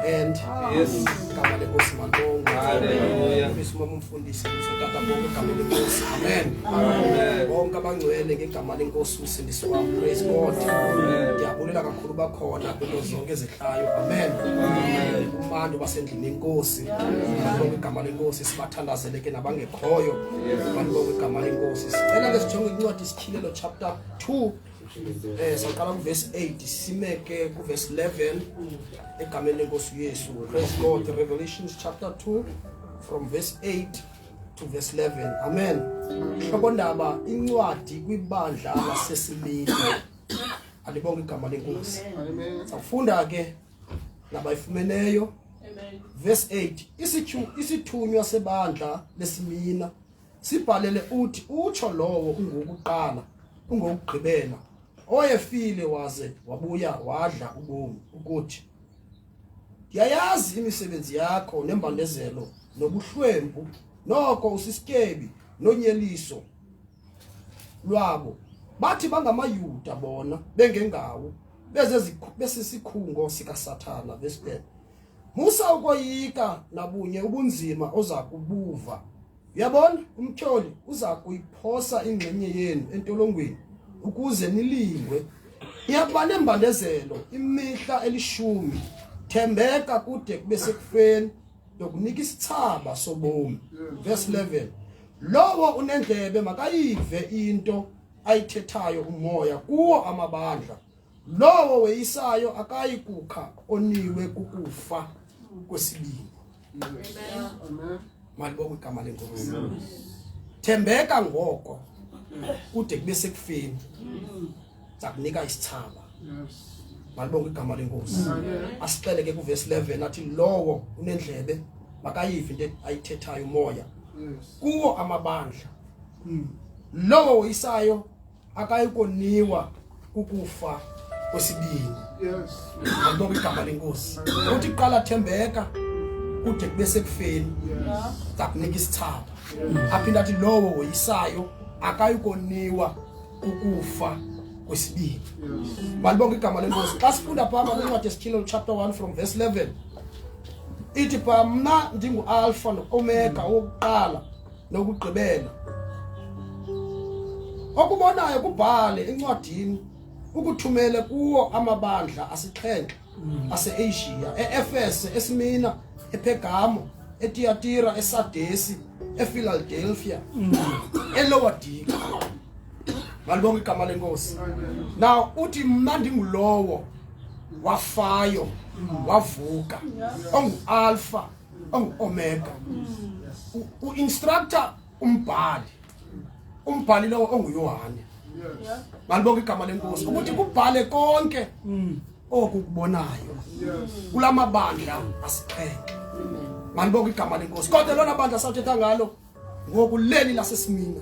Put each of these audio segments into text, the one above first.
End. Yes. Igama lenkosi malibongwe. Hallelujah. Bese umama umfundisi utata bonke igama lenkosi. Amen. Amen. Bonke abangcwele ngegama lenkosi umsindisi wami. Praise God. Ndiyabulela kakhulu bakhona kwinto zonke ezihlayo. Amen. Amen. Kubantu basendlini yenkosi. Malibongwe igama lenkosi sibathandazele ke nabangekhoyo. Malibongwe igama lenkosi. Sicela ke sijonge incwadi isityhilelo chapter 2 saqala kuverse 8 sime ke kuverse 11 egameni lenkosi uYesu. Praise God. Revelations chapter 2 from verse 8 to verse 11. Amen. Hlokondaba incwadi kwibandla laseSimini. Alibonge igama lenkosi. Safunda ke nabayifumeneyo. Verse 8 isithunywa sebandla lesimina sibhalele uthi utsho lowo ungokuqala ungokugqibela owayefile waze wabuya wadla ubomi ukuthi ndiyayazi imisebenzi yakho nembandezelo nobuhlwempu noko usisityebi nonyeliso lwabo bathi bangamaYuda bona bengengawo besisikhungo sikaSathana. Verse 10 Musa ukoyika nabunye ubunzima oza kubuva. Uyabona, umtyholi uza kuyiphosa ingxenye yenu entolongweni ukuze nilingwe. Iyakuba nembandezelo imihla elishumi. Thembeka kude kube sekufeni, ndokunika isithsaba sobomi. Verse 11 Lowo unendlebe makayive into ayithethayo umoya kuwo amabandla. Lowo weyisayo akayi kukha oniwe kukufa kwesibini. Malibongwe igama lenkosi. Thembeka ngoko kude kube sekufeni. Zakunika isithsaba. Malibongwe igama lenkosi. Asixele ke kuverse 11 athi lowo unendlebe makayive into ayithethayo umoya kuwo amabandla. Lowo woyisayo akayikoniwa kukufa kwesibini. Malibongwe igama lenkosi. Uthi qala thembeka kude kube sekufeni. Zakunika isithsaba. Aphinde athi lowo woyisayo akayikoniwa kukufa kwesibini. Malibonge igama lenkosi. Xa sifunda phaa kwincwadi yesityhilelo chapter 1 from verse 11 ithi phaa mna ndingu-alpha no-omega owokuqala nokugqibela. Okubonayo kubhale encwadini ukuthumele kuwo amabandla asixhenxe ase-Asia, e-Efese, eSmina, ePergamo, eTiyatira, eSardesi, ePhiladelphia, eLaodika. Malibonge igama lenkosi. Now uthi mna ndingulowo wafayo wavuka ongu-alpha ongu-omega. U-instructor umbhali lowo onguYohane. Malibonge igama lenkosi ukuthi kubhale konke oku kubonayo kulamabandla asixhenxe. Malibonge igama lenkosi. Kodwa lona bandla sawuthetha ngalo ngoku leli laseSimina.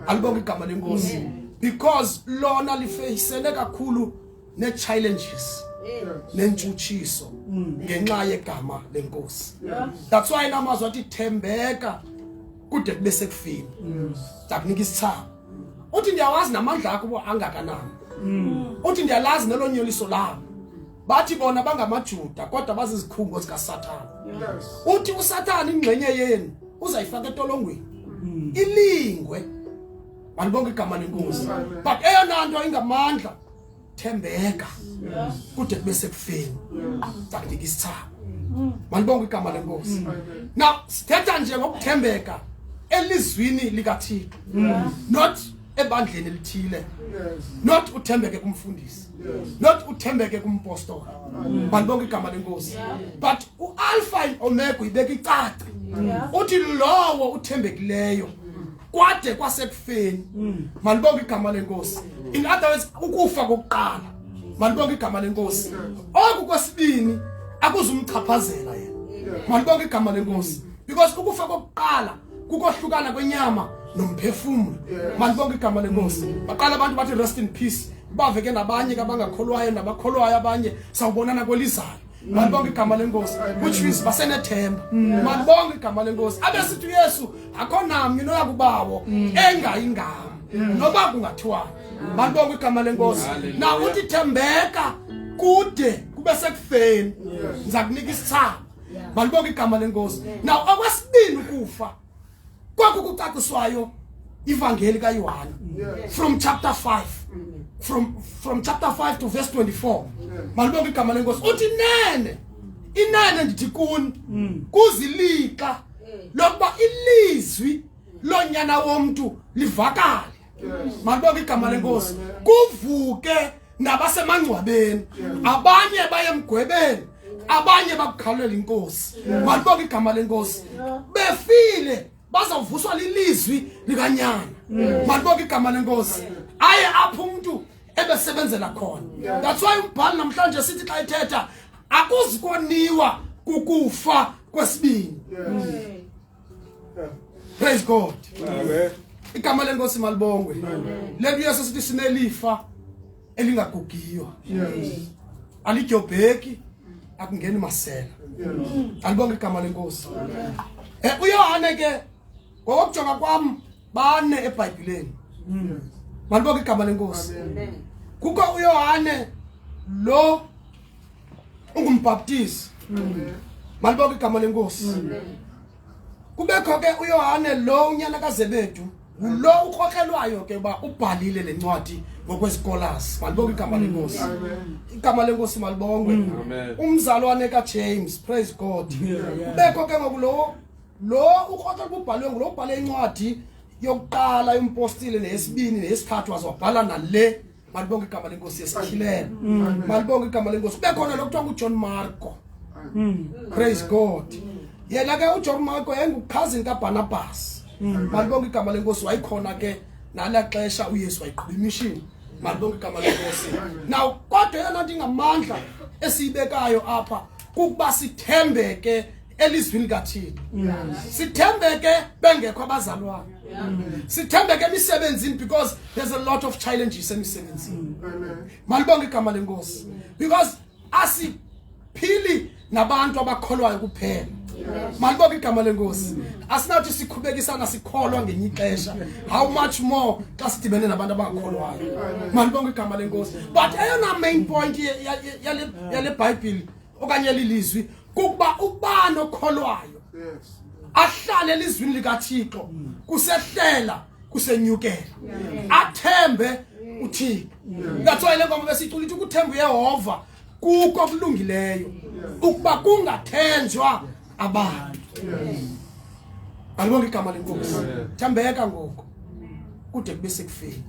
Alibonge igama lenkosi because lona lifeyisene kakhulu ne-challenges nentshutshiso ngenxa yegama lenkosi. That's why namazwi athi thembeka kude kube sekufeni, ndakunika isithsaba. Uthi ndiyawazi namandla akho uba angakanani. Uthi ndiyalazi nelonyoliso labo. Bathi bona bangamaJuda kodwa bazizikhungo zikaSathana. Uthi uSathana ingxenye yenu uzayifaka etolongweni ilingwe. Malibonke igama lenkosi. But eyona nto ingamandla, thembeka kude kube sekufeni, ndakunika isithsaba. Malibonke igama lenkosi. Now sithetha nje ngokuthembeka elizwini likaThixo, not ebandleni elithile, not uthembeke kumfundisi, not uthembeke kumpostola. Malibonke igama lenkosi. But ualpha and omega uyibeka icace, uthi lowo uthembekileyo kwade kwasekufeni. Malibonke igama lenkosi. In other words, ukufa kokuqala. Malibonke igama lenkosi. Oku kwesibini akuzumchaphazela yena. Malibonke igama lenkosi, because ukufa kokuqala kukohlukana kwenyama nomphefumulo. Malibonke igama lenkosi. Baqala abantu bathi rest in peace, bave ke nabanye ke abangakholwayo nabakholwayo abanye sawubonana kwelizayo. Malibonke igama lenkosi, which means basenethemba. Malibonke igama lenkosi. Abe sithi uYesu akho namnye noya kubawo engayingam noba kungathiwani. Malibonke igama lenkosi. Na uthi thembeka kude kube kube sekufeni. Ndiza kunika isithaba. Malibonke igama lenkosi. Now okwesibini ukufa kwaku kucaciswayo ivangeli kaYohane from chapter 5, from chapter 5 to verse 24. Malibonke igama lenkosi. Uthi nene inene ndithi kuni, kuzilixa lokuba ilizwi lonyana womntu livakale. Malibonke igama lenkosi. Kuvuke nabasemangcwabeni, abanye baye emgwebeni, abanye bakukhalela inkosi. Malibonke igama lenkosi. Befile bazawuvuswa lilizwi likanyana. Malibonke igama lenkosi. Aye apho umuntu ebesebenzela khona. That's why umbhali namhlanje sithi xa ethetha akuzi koniwa kukufa kwesibini. Praise God. Amen. Igama lenkosi malibongwe. Lento Yesu sithi sinelifa elingagugiyo. Alidyobheki, akungeni masela. Alibonge igama lenkosi. UYohane ke ngokujonga kwam bane eBhayibhileni. Malibonge igama lenkosi. Kukho uYohane lo ungumbhaptizi. Malibonge igama lenkosi. Kubekho ke uYohane lo unyana kaZebedu, ngulo ukrokrelwayo ke uba ubhalile le ncwadi ngokwezikolasi. Malibonge igama lenkosi. Igama lenkosi malibongwe. Amen. Umzalwane kaJames, praise God. Kubekho ke ngoku lo ukrokrelwa kubhalwe ngulo ubhale incwadi yokuqala yompostile neyesibini neyesithathu, waze wabhala nale. Malibonge igama lenkosi yesityhilelo. Malibonge igama lenkosi. Kube khona lo kuthiwa nguJohn Marko. Praise God. Yena ke uJohn Marko yayingukhazini kaBarnabas. Malibonge igama lenkosi. Wayikhona ke nala xesha uYesu wayiqhuba imishini. Malibonge igama lenkosi. Now kodwa eyona nto ingamandla esiyibekayo apha kukuba sithembeke elizwini likaThixo. Sithembeke bengekho abazalwane. Sithembeke emisebenzini, because there's a lot of challenges emisebenzini. Malibonge igama lenkosi. Because asiphili nabantu abakholwayo kuphela. Malibonge igama lenkosi. Asinathi sikhubekisana sikholwa ngenye ixesha, how much more xa sidibene nabantu abangakholwayo. Malibonge igama lenkosi. But eyona main point yale Bible okanye lilizwi kukuba ubani okholwayo ahlale elizwini likaThixo, kusehlela kusenyukela, athembe uThixo. That's why le ngoma besicula ithi ukuthemba uYehova kuko kulungileyo ukuba kungathenjwa abantu. Alibonke igama lenkosi. Thembeka ngoku kude kube sekufeni.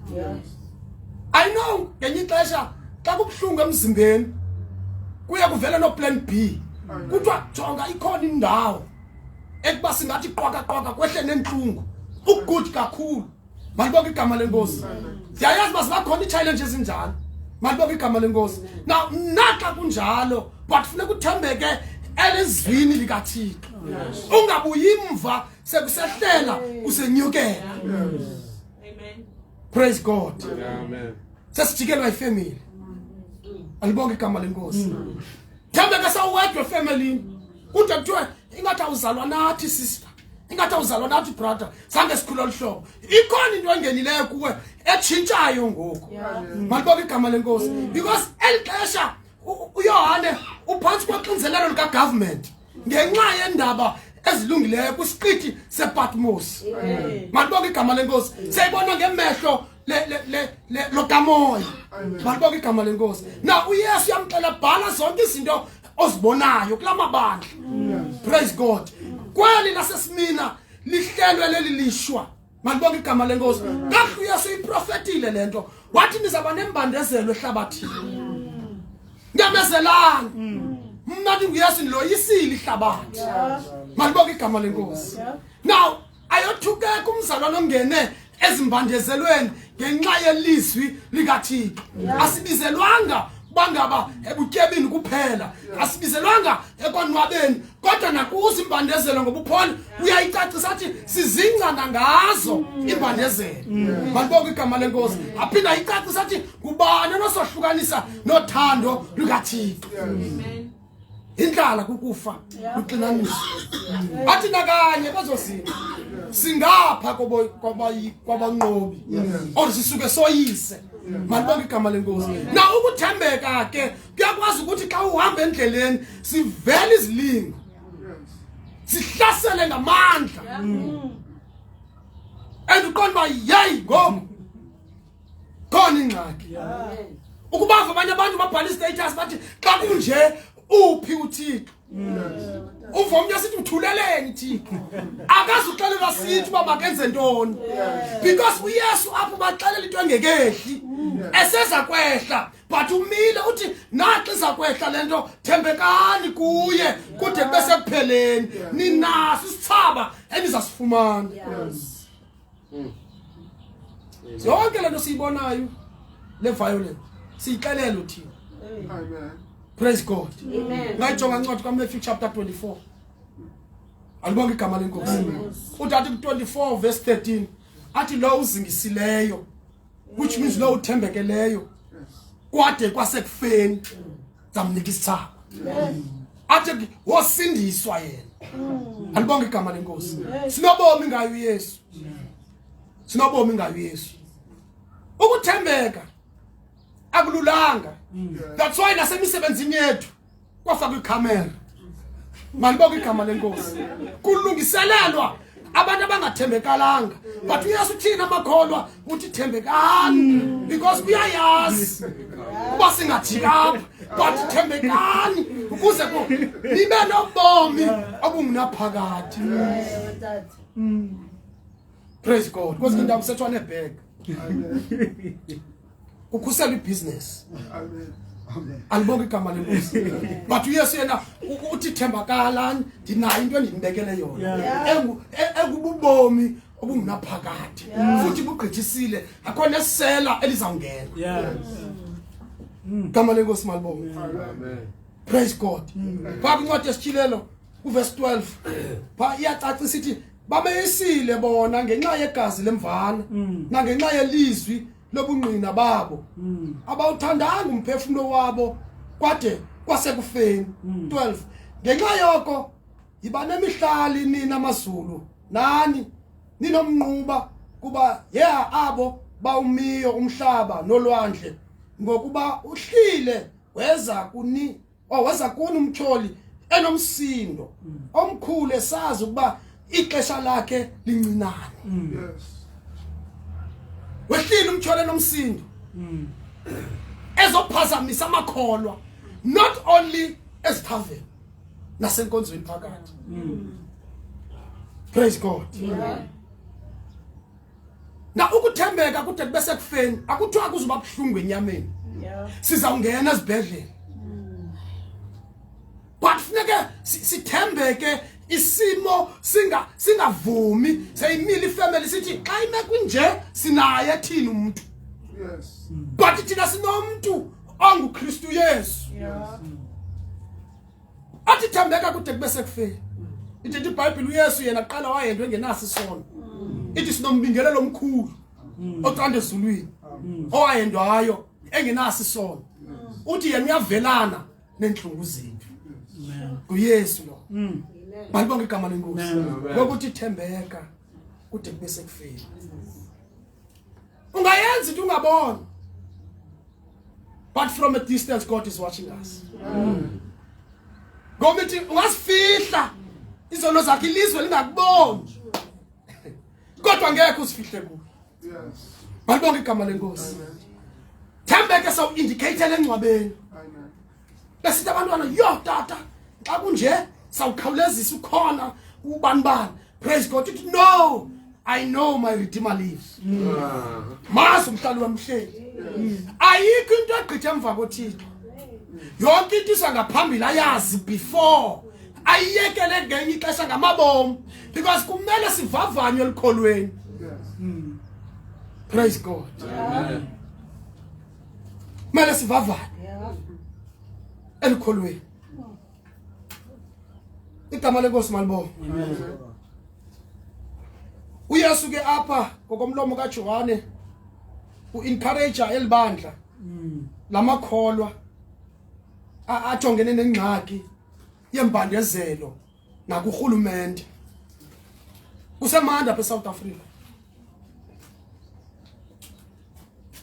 I know ngenye ixesha xa kubuhlungu emzimbeni kuye kuvele no plan B, kuthiwa jonga ikhona indawo ekuba singathi qwaka qwaka kwehle nentlungu ugood kakhulu. Malibonke igama lenkosi. Ndiyayazi uba zibakhona ii-challenge ezinjalo. Malibonke igama lenkosi. Now naxa kunjalo, but funeka uthembeke elizwini likaThixo, ungabuyi mva sekusehlela kusenyukela. Praise God. Amen. Sesijikelwa yifamily. Alibonke igama lenkosi. Thembeka sawuwedwa efamilini, kude kuthiwe ingathi awuzalwa nathi sister, ingathi awuzalwa nathi brother, zange sikhule olu hlobo. Ikhona into engenileyo kuwe etshintshayo ngoku. Malibonke igama lenkosi. Because eli xesha uYohane uphantsi koxinzelelo likagovernment ngenxa yendaba ezilungileyo kwisiqithi sePatmos. Malibonke igama lenkosi. Siyayibona ngemehlo lokamoya. Malibonke igama lenkosi. Now uYesu uyamxela, bhala zonke izinto ozibonayo kula mabandla. Praise God. Kweli laseSmina lihlelwe leli lishwa. Malibonke igama lenkosi. Kahle uYesu uyiprofetile lento, wathi nizaba nembandezelo ehlabathini, nyamezelani, mna ndinguYesu ndiloyisile ihlabathi. Malibonke igama lenkosi. Now ayothukeka umzalwane ongene ezimbandezelweni ngenxa yelizwi likaThixo. Asibizelwanga bangaba ebutyebini kuphela, asibizelwanga ekonwabeni, kodwa nakuzo imbandezelo, ngoba uPaul uyayicacisa athi sizingca nangazo imbandezelo. Malibonke igama lenkosi. Aphinda ayicacisa athi ngubani onosohlukanisa nothando lukaThixo? Indlala, kukufa, kuxinaniso. Athi nakanye kwezo zinto. Singapha kwabanqobi or sisuke soyise. Malibonke igama lenkosi. Na ukuthembeka ke kuyakwazi ukuthi xa uhamba endleleni sivele izilingo, sihlasele ngamandla and uqonda uba yeyi, ngoku khona ingxaki. Ukubava abanye abantu babhala i-status bathi, "Xa kunje uphi uThixo?" Uva omnye sithi, "Uthuleleni Thixo?" Akazuxelelwa sithi uba makenze ntoni, because uYesu apho baxelela into engekehli eseza kwehla, but umile uthi naxa iza kwehla le nto, thembekani kuye kude kube sekupheleni, ninaso isithsaba enizasifumana. Yonke le nto siyibonayo, le violence, siyixelela uThixo. Amen. Praise God. Amen. Ngayijonga incwadi kaMatthew chapter 24. Alibonke igama lenkosi. Uthi athi ku-24 verse 13, athi lo uzingisileyo, which means lo uthembekeleyo kwade kwasekufeni, zamnika isithsaba, athi wosindiswa yena. Alibonke igama lenkosi. Sinobomi ngayo uYesu, sinobomi ngayo uYesu. Ukuthembeka akululanga. That's why nasemisebenzini yethu kwafakwa ikhamera. Malibonke igama lenkosi. Kulungiselelwa abantu abangathembekalanga, but uYesu uthini amakholwa? Uthi thembekani, because uyayazi uba singajika apha, but thembekani ukuze nibe nobomi obungunaphakade. Praise God. Kwezinye indawo kusethwa nebheg, kukhuselwa ibhizinesi. Amen. Alibonke igama lenkosi. But uYesu yena uthi thembakalani, ndinayo into endinibekele yona engububomi obungunaphakade, futhi bugqithisile, akho nesela elizawungena. Igama lenkosi malibonke. Amen. Praise God. Phaa kwincwadi yesityhilelo kuvesi 12 phaa iyacacisa, ithi babeyisile bona ngenxa yegazi lemvana nangenxa yelizwi lobungqina babo, abawuthandanga umphefumlo wabo kwade kwasekufeni. 12 Ngenxa yoko yiba nemihlali nina mazulu nani ninomnquba, kuba yeha abo bawumiyo umhlaba nolwandle, ngokuba uhlile weza kuni, oh, weza kuni umtyholi enomsindo omkhulu, esazi ukuba ixesha lakhe lincinane. Wehlile umtyholi enomsindo ezophazamisa amakholwa, not only ezithaveni, nasenkonzweni phakathi. Praise God. Na ukuthembeka kude kube sekufeni akuthiwa kuzoba buhlungu enyameni. Sizawungena ezibhedlela, but funeke sithembeke isimo singavumi. Seyimile ifamily, sithi xa ime kunje sinaye thina umuntu, but thina sinomntu onguKristu Yesu. Athi thembeka kude kube sekufeni. Ithi iBhayibhile, uYesu yena kuqala wayendwe engenaso isono. Ithi sinombingelelo omkhulu ocanda ezulwini, owahendwayo engenaso isono. Uthi yena uyavelana nenhlungu zethu. NguYesu lo. Malibonke igama lenkosi. Ngokuthi thembeka kude kube sekufeni. Ungayenza into ungabona, but from a distance God is watching us. Ngoba ithi ungazifihla izono zakhe ilizwe lingakuboni, kodwa ngeke usifihle kuyo. Malibonke igama lenkosi. Thembeke, sawu-indicate engcwabeni. Amen. Besithi abantwana, "Yo tata, xa kunje sawukhawulezisa, ukhona ubani bani." Praise God. Ithi, "No, I know my Redeemer lives." Mazi umhlali wamhleli. Ayikho into egqitha emva koThixo. Yonke into iza ngaphambili, ayazi before ayiyekele ngenye ixesha ngamabomu, because kumele sivavanywe elikholweni. Praise God. Amen. Kumele sivavanywe elikholweni. Igama lenkosi malibonge. UYesu ke apha ngokomlomo kaJohane uencourage elibandla lamakholwa ajongene nengxaki yembandezelo nakurhulumente. Kusemanda apha eSouth Africa.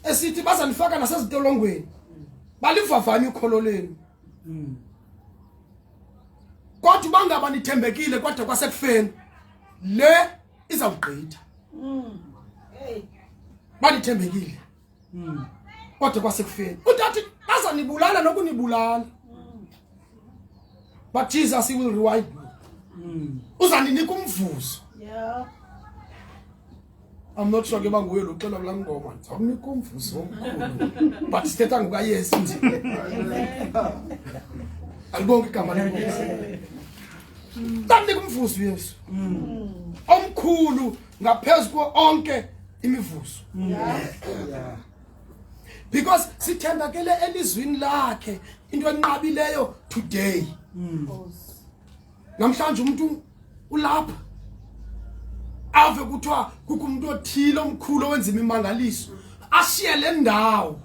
Esithi bazanifaka nasezintolongweni. Balivavanye ukholo lenu. Kodwa bangaba nithembekile kodwa kwasekufeni le izawugqitha. Banithembekile. Kodwa kwasekufeni. Utathi bazanibulala nokunibulala. But Jesus he will reward you. Uzaninika umvuzo. Yeah. I'm not sure ke banguye lo xela kulaa ngoma ndizawunika umvuzo omkhulu but sithetha ngokaYesu nje alibonke igama lenkosi ndamnika umvuzo uYesu omkhulu ngaphezu ko onke imivuzo because sithembakele elizwini lakhe into enqabileyo today. Namhlanje umuntu ulapha ave kuthiwa kukho umuntu othile omkhulu owenza imimangaliso ashiye le ndawo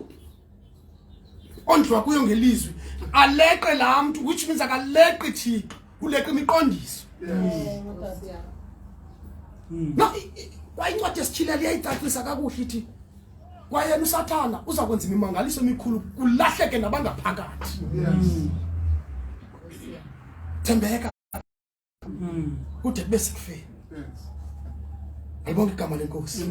ondliwa kuyo ngelizwi aleqe laa mntu, which means akaleqi Thixo, uleqa imiqondiso. No, kwayincwadi esityhilelo iyayicacisa kakuhle ithi kwayena uSathana uza kwenza imimangaliso emikhulu kulahleke nabangaphakathi. Thembeka kude kube sekufeni. Alibonke igama lenkosi.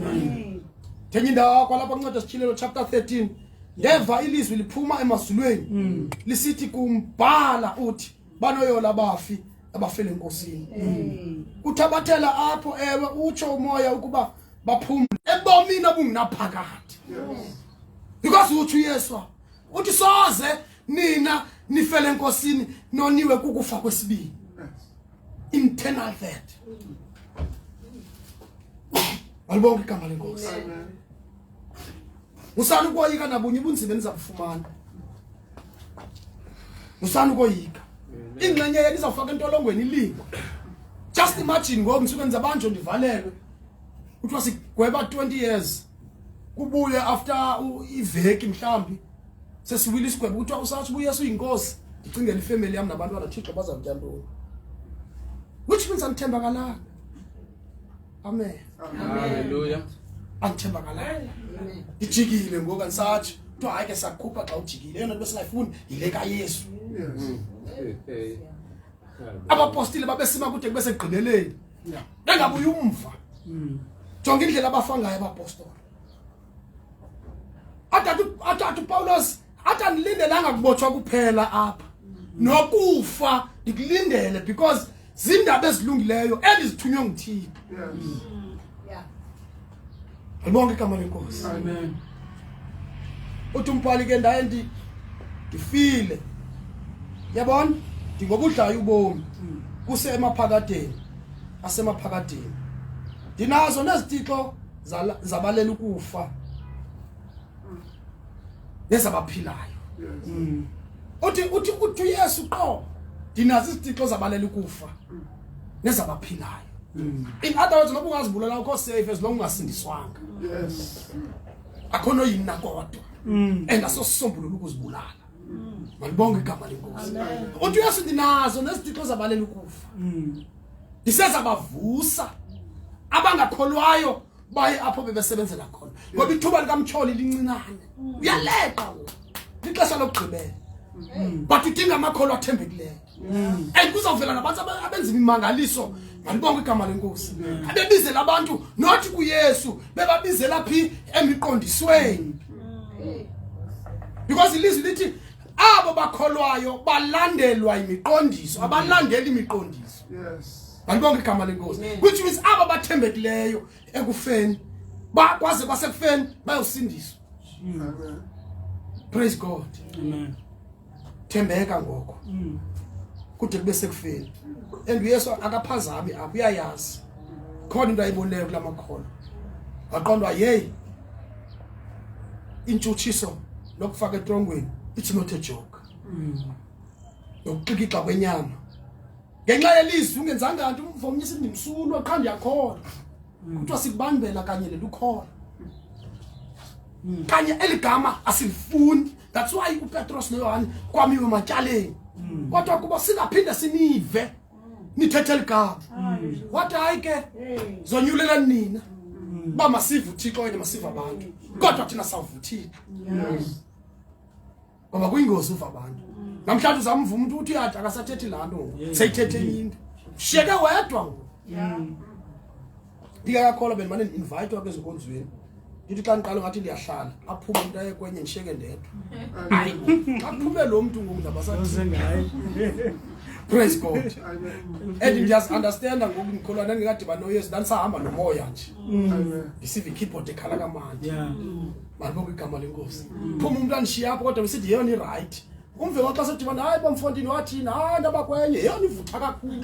Thenye indawo kwalapha kuncwadi esityhilelo chapter 13, ndeva ilizwi liphuma emazulwini lisithi kumbhala uthi banoyola abafi abafele enkosini. Uthabathela apho, ewe, utsho umoya ukuba baphumle ebomini obungunaphakade. Because utsho uYesu uthi soze nina nifele enkosini noniwe kukufa kwesibini, internal death. Alibonke igama lenkosi. Musani ukoyika nabunye ubunzima enizabufumana. Musani ukoyika. Ingxenye yenu izawufaka entolongweni ilingwa. Just imagine ngoku ngisuke ndizabanjwe ndivalelwe. Kuthiwa sigweba 20 years. Kubuye after iveki mhlambi sesiwile isigwebo kuthiwa usathi ubuye suyinkosi. Ndicingela ifamily yami nabantwana, Thixo bazawutya ntoni? Which means andithembakalanga. Amen. Hallelujah. Andithembakalanga. Ndijikile ngoku andisatsho. Kuthiwa hayi ke sakukhupha xa ujikile. Eyona nto besingayifuni yile kaYesu. Hey. Abapostile babesima kude kube sekugqibeleni. Bengabuyi umva. Jonga indlela abafa ngayo abapostoli. Athi uPawulos athi andilindelanga kubotshwa kuphela apha. Nokufa ndikulindele because zindaba ezilungileyo endizithunywe nguThixo. Alibonke igama lenkosi. Amen. Uthi umbhali ke ndaye ndifile. Yabona? Ndingobudlayo ubomi kuse emaphakadeni asemaphakadeni. Ndinazo nezitixo zabalela ukufa nezabaphilayo. Uthi uYesu qo ndinazo izitixo zabalela ukufa nezabaphilayo. In other words, noba ungazibulala ukho safe as long ungasindiswanga. Akho noyina kodwa. And asosisombululo ukuzibulala. Malibonke igama lenkosi. Uthi uYesu ndinazo nezitixo zabalela ukufa. Ndisezabavusa abangakholwayo baye apho bebesebenzela khona. Ngoba ithuba likamtyholi lincinane. Uyaleqa wona. Lixesha lokugqibela. But udinga amakholwa athembekileyo. And kuzawuvela nabantu abenza imimangaliso. Malibonke igama lenkosi. Abebizela abantu not kuYesu, bebabizela phi emiqondisweni. Because ilizwi lithi abo bakholwayo balandelwa imiqondiso, abalandeli imiqondiso. Malibonke igama lenkosi. Which means abo bathembekileyo ekufeni bakwaze kwasekufeni bayosindiswa. Praise God. Amen. Thembeka ngoko. Kude kube sekufeni. And uYesu akaphazami apho, uyayazi. Khona into ayibonileyo kulamakholwa. Waqondwa hey intshutshiso nokufaka etrongweni it's not a joke. Nokuxikixa kwenyama. Ngenxa yelizwi ungenzanga nto umva omnye sithi ndimsulwa qha ndiyakholwa. Kuthiwa sikubambela kanye lelukholwa. Kanye eligama asilifuni. That's why uPetros noYohane kwamiwe matyaleni. Kodwa kuba singaphinde sinive. Nithethe ligama. Wathi hayi ke zonyulela nina. Uba masive uThixo wena masive abantu. Kodwa thina sawuva uThixo. Ngoba kuyingozi uva abantu. Namhlanje uzamva umuntu uthi uyathi akasathethi laa nto ngoku. Seyithethe enye into. Shiyeke wedwa ngoku. Ndingekakholwa bendimane ndi-invayithwa ke ezinkonzweni. Ndithi xa ndiqala ngathi ndiyahlala, aphume umntu aye kwenye ndishiyeke ndedwa. Hayi, xa kuphume lo mntu ngoku ndabasathi. Praise God. And ndiyazi-understanda ngoku ndikholwa ndandingekadibani noYesu, ndandisahamba nomoya nje. Ndisiva i-keyboard ekhala kamandi. Malibonke igama lenkosi. Phuma umntu andishiya apho kodwa besithi yeyona irayithi. Umve xa sedibana hayi bomfondini wathini hayi ndaba kwenye yeyona ivutha kakhulu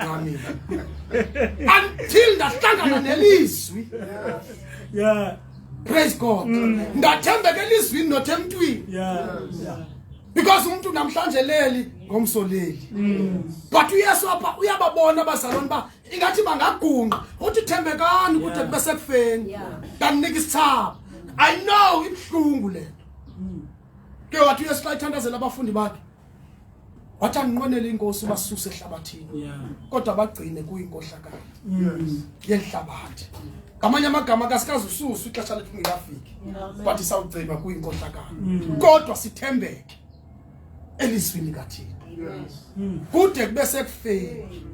nami. Until ndahlangana nelizwi. Praise God. Ndathembeka elizwini not emntwini. Because umuntu namhlanje leli ngomso leli. But uYesu apha uyababona abazalwane ba ingathi bangagungqa uthi thembekani kude kube sekufeni. Ndandinika isithaba. I know ibuhlungu le nto. Ke wathi uYesu xa ethandazela abafundi bakhe wathi andinqwenele inkosi ubasuse ehlabathini kodwa bagcine kuyinkohlakalo yehlabathi. Ngamanye amagama kasikaze ususu ixesha lethu lingekafiki but sawugcinwa kuyinkohlakalo kodwa sithembeke elizwini kaThixo kude kube sekufeni,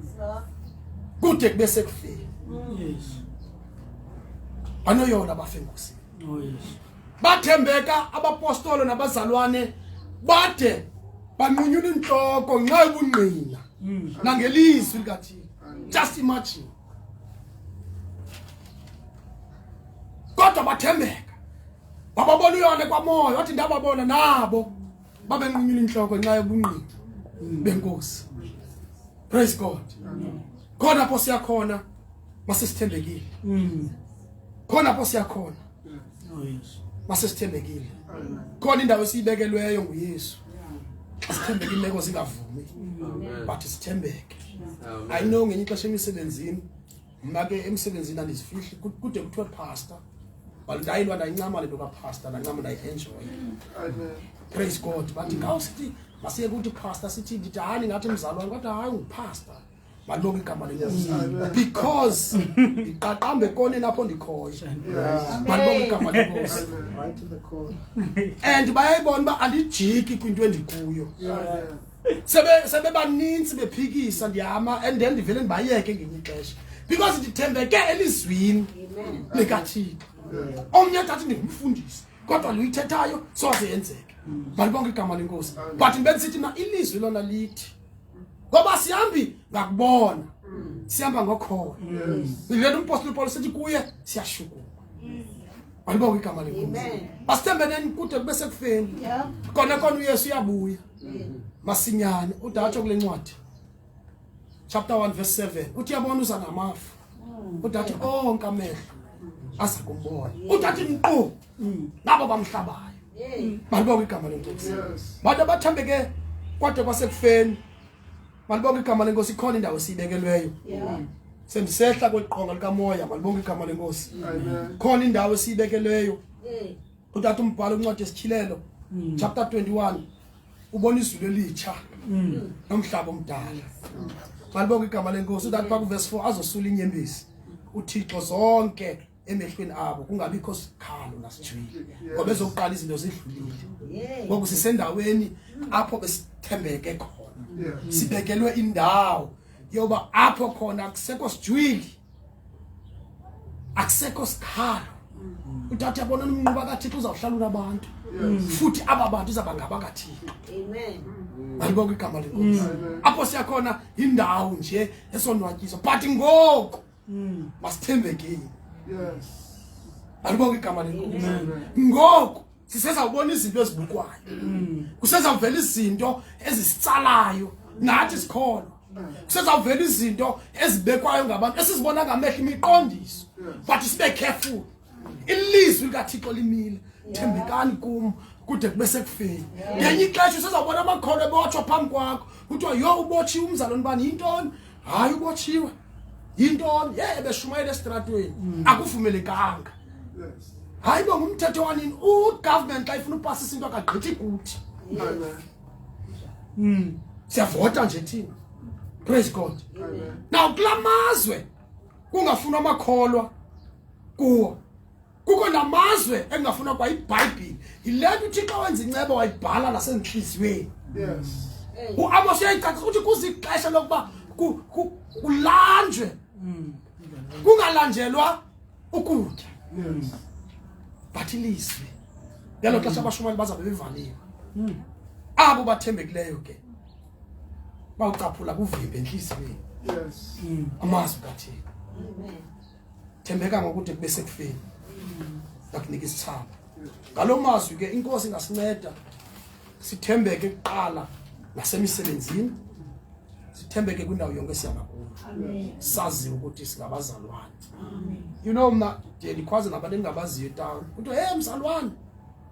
kude kube sekufeni. Banoyona bafe enkosini. Bathembeka abapostolo nabazalwane bade banqunyula inhloko ngenxa yobungqina nangelizwi likaThixo. Just imagine. Kodwa bathembeka. Bababona uYohane kwamoya wathi ndababona nabo babenqunyula inhloko ngenxa yobungqina benkosi. Praise God. Khona apho siyakhona masisithembekile. Khona apho siyakhona masisithembekile. Khona indawo esiyibekelweyo nguYesu. Xa sithembeke imeko zingavumi but sithembeke. I know ngenye ixesha emisebenzini mna ke emsebenzini andizifihli kude kuthiwe pastor. But ndayilwa ndayincama le nto kapastor, ndancama ndayi-enjoy. Praise God. Bathi khawusithi masiye kuthi pastor sithi ndithi hayi ningathi mzalwane kodwa hayi ungupastor. Malibonke igama lenkosi. Because ndiqaqambe ekoneni apho ndikhoyo. Malibonke igama lenkosi. Right to the core. And bayayibona uba andijiki kwinto endikuyo. Sebebaninzi bephikisa ndiyama and then ndivele ndibayeke ngelinye ixesha. Because ndithembeke elizwini likaThixo. Omnye athi ndingumfundisi kodwa luyithethayo soze yenzeke. Malibonke igama lenkosi. But ndibe ndisithi mna ilizwi lona lithi ngoba sihambi ngakubona sihamba ngokholo. Le nto umpostoli Paul sithi kuye siyashukuma. Malibonke igama lenkosi. Basithembeneni kude kube sekufeni. Kona kona uYesu uyabuya masinyane. Udatsho kule ncwadi chapter 1 verse 7 uthi yabona uza namafu. Udathi onke amehlo aza kumbona. Udathi nkqu nabo bamhlabayo. Malibonke igama lenkosi. Bantu abathembeke kwade kwasekufeni. Malibonke igama lenkosi. Ikhona indawo esiyibekelweyo. Sendisehla kweqonga likamoya. Malibonke igama lenkosi. Khona indawo esiyibekelweyo. Utata umbhalo incwadi yesityhilelo chapter 21 ubona izulu elitsha nomhlaba omdala. Malibonke igama lenkosi. Utata pha kuverse 4 azosula inyembezi uThixo zonke emehlweni abo kungabikho sikhalo nasijwili ngoba ezokuqala izinto zidlulile. Ngoku sisendaweni apho besithembeke khona. Sibekelwe indawo yoba apho khona akusekho sijwili, akusekho sikhalo. Utata yabona umnquba kaThixo uzawuhlala unabantu futhi aba bantu izaba ngabakaThixo. Amen. Malibonke igama lenkosi. Apho siyakhona indawo nje esonwatyiswa but ngoku masithembekile. Malibonke igama lenkosi. Ngoku sisezawubona izinto ezibukwayo. Kusezawuvela izinto ezisitsalayo nathi sikholwa. Kusezawuvela izinto ezibekwayo ngabantu esizibona ngamehlo imiqondiso. But sibe careful. Ilizwi likaThixo limile. Thembekani kum kude kube sekufeni. Ngenye ixesha usezawubona amakholwa ebotshwa phambi kwakho. Kuthiwa yho ubotshiwe umzalwane bani yintoni? Hayi ubotshiwe. Yintoni? Ye ebeshumayela esitratweni. Akuvumelekanga. Hayi bo ngumthetho wanini? Ugovernment xa ifuna upasisa into akagqithi kuthi. Siyavota nje thina. Praise God. Now kulamazwe kungafunwa amakholwa kuwo, kukho namazwe engafunwa kwa iBhayibhile. Yile nto uThixo wenza inceba wayibhala nasenhliziyweni. Yes. UAmos uyayicacisa ukuthi kuzixesha lokuba kulanjwe, kungalanjelwa ukutya. Yes. But ilizwi ngelo xesha abashumayeli bazabe bevaliwe. Abo bathembekileyo ke bawucaphula kuvimbe enhliziyweni. Yes. Amazwi kaThixo. Thembeka ngokude kube sekufeni, ndakunika isithaba. Ngalo mazwi ke inkosi ingasinceda sithembeke kuqala nasemisebenzini, sithembeke kwindawo yonke esihamba kuyo, sazi ukuthi singabazalwane. You know, mna ndiye ndikhwaze nabantu endingabaziyo etawuni, kuthiwa, "Hey mzalwane."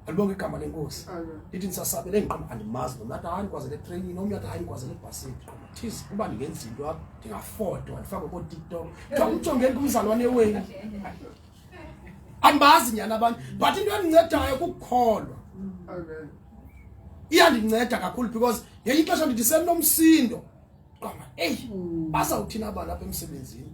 Alibonke igama lenkosi. Amen. Ndithi ndisasabele endiqoma andimazi nomntu, athi hayi ndikwazele etreyinini, omnye athi hayi ndikwazele ebhasini. Ndiqoma thiz uba ndingenza into apha ndingafotwa ndifakwe kooTikTok, kuthiwa umjongeni kumzalwane wenu. Andibazi nyhani abantu, but into endincedayo kukukholwa. Amen. Iyandinceda kakhulu because ngenye ixesha ndithi seninomsindo, qoma eyi bazawuthina abantu apha emsebenzini,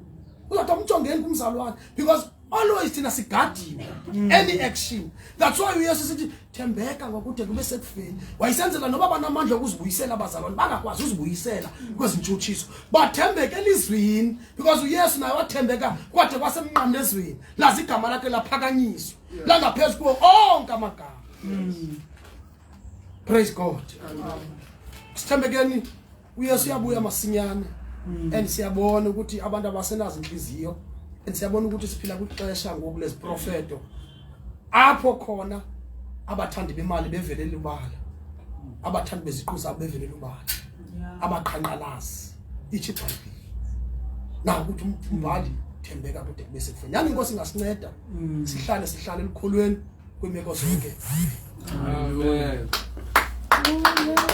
uzawuthi umjongeni kumzalwane, because always thina sigadiwe any action. That's why uYesu sithi thembeka ngokude kube sekufeni. Wayisenzela noba banamandla okuzibuyisela abazalwane, bangakwazi uzibuyisela kwezi ntshutshiso, bathembeke elizwini, because uYesu naye wathembeka kwade kwasemnqamlezweni, laze igama lakhe laphakanyiswa langaphezu kuwo onke amagama. Praise God. Sithembekeni, uYesu uyabuya masinyane, and siyabona ukuthi abantu abasenazo inhliziyo, and siyabona ukuthi siphila kwixesha ngoku leziprofeto apho khona abathandi bemali bevelela ubala, abathandi beziqu zabo bevelela ubala, abaqhanqalazi. Itsho iBhayibhile na ukuthi umbhali thembeka kude kube sekufeni. Yani inkosi ingasinceda sihlale sihlale elukholweni kwiimeko zonke. Amen. Amen.